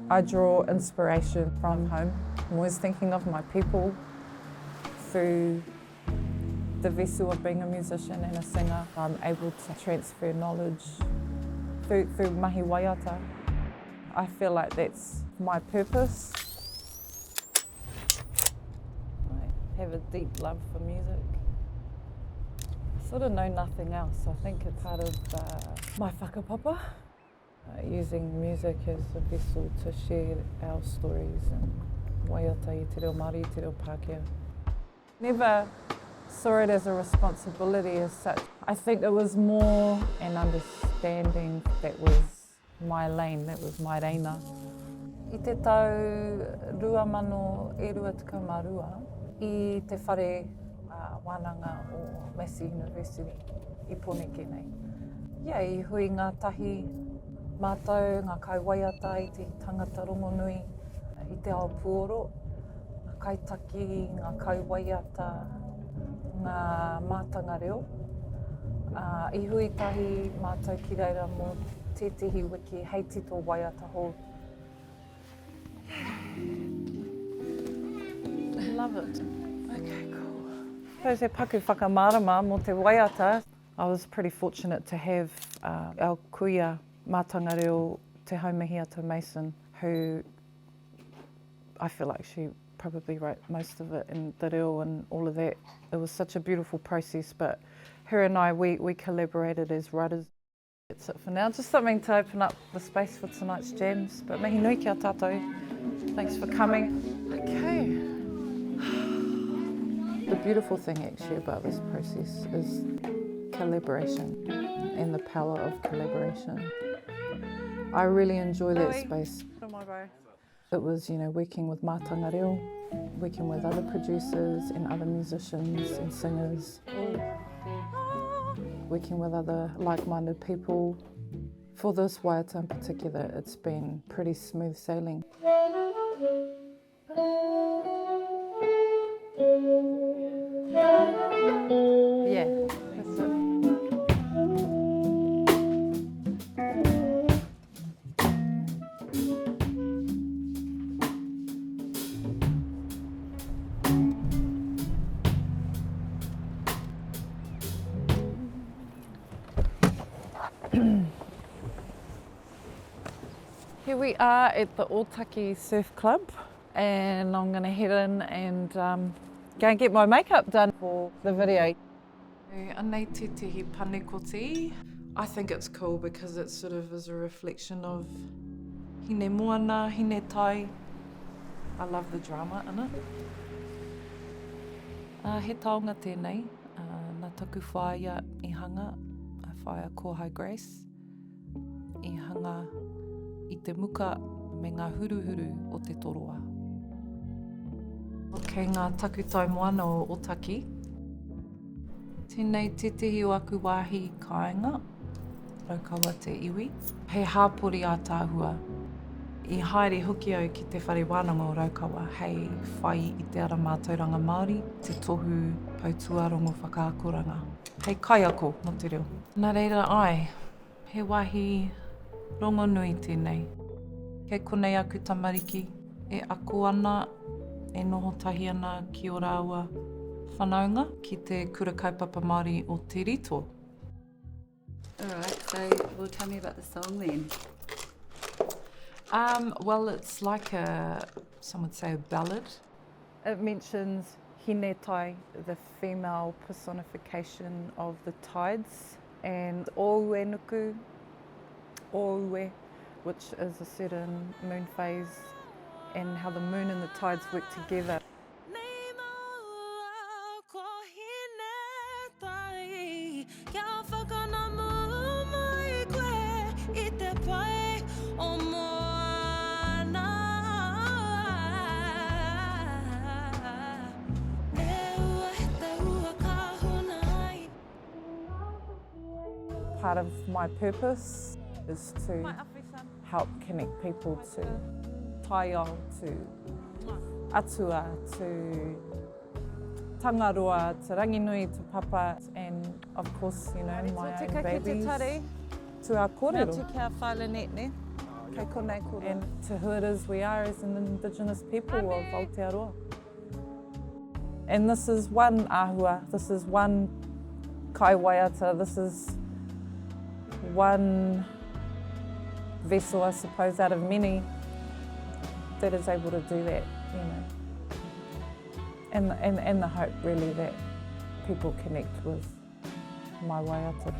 I draw inspiration from home. I'm always thinking of my people through the vessel of being a musician and a singer. I'm able to transfer knowledge through, through mahi waiata. I feel like that's my purpose. I have a deep love for music. I sort of know nothing else. I think it's part of uh, my whakapapa. Uh, using music as a vessel to share our stories and waiata i te reo Māori, i te reo Pākehā. Never saw it as a responsibility as such. I think it was more an understanding that was my lane, that was my reina. I te tau 2022, i te whare wānanga o Massey University i Pōneke nei. Yeah, i hui ngātahi mātou, ngā kaiwaiata i te tangata rongonui i te ao puoro, ngā kaitaki, ngā kaiwaiata, ngā mātanga reo. Ā, i hui tahi mātou ki reira mō tētehi wiki hei tito waiata hou. Love it. Okay, cool. Suppose he paku whakamārama mō te waiata. I was pretty fortunate to have uh, our kuia mātanga reo Te Haumihiata Mason, who I feel like she probably wrote most of it and the reo and all of that. It was such a beautiful process, but her and I, we, we collaborated as writers. That's it for now. Just something to open up the space for tonight's jams. But mihi nui kia tātou. Thanks for coming. Okay. The beautiful thing actually about this process is collaboration and the power of collaboration. I really enjoy that space. It was, you know, working with Mātanga Reo, working with other producers and other musicians and singers, working with other like-minded people. For this waiata in particular, it's been pretty smooth sailing. Yeah, that's it. Here we are at the Otaki Surf Club and I'm going to head in and um, go and get my makeup done for the video. Anei tētehi panekoti. I think it's cool because it sort of is a reflection of Hine Moana, Hine Tai. I love the drama in it. Uh, he taonga tēnei, uh, nā taku whaea i hanga, a whaea Kōhai Grace, i hanga i te muka me ngā huruhuru o te toroa. Kei ngā takutai moana o Otaki. Tēnei tētehi o aku wāhi kāinga, Raukawa te iwi. He hāpori ātaahua. I haere hoki au ki te Whare Wānanga o Raukawa hei whai i te ara mātauranga Māori, te tohu poutuarongo whakaakoranga, hei kaiako mō te reo. Nā reira, āe, He wāhi rongonui tēnei. Kei konei aku tamariki e ako ana, e noho tahi ana ki ō rāua whanaunga ki te Kura Kaupapa Māori o Te Rito. Alright, so well tell me about the song then. Um, well, it's like a, some would say a ballad. It mentions Hinetai, the female personification of the tides, and Ōuenuku, Ōue, which is a certain moon phase, and how the moon and the tides work together. Part of my purpose is to help connect people to taiao, to atua, to Tangaroa, to Ranginui, to Papa, and of course, you know, my own babies, to our kōrero. Kia whai Lynette, ne? Kei konei koro. And to who it is we are as an indigenous people of Aotearoa. And this is one āhua, this is one kai waiata, this is one vessel, I suppose, out of many that is able to do that, you know. And, and, and the hope, really, that people connect with my waiata.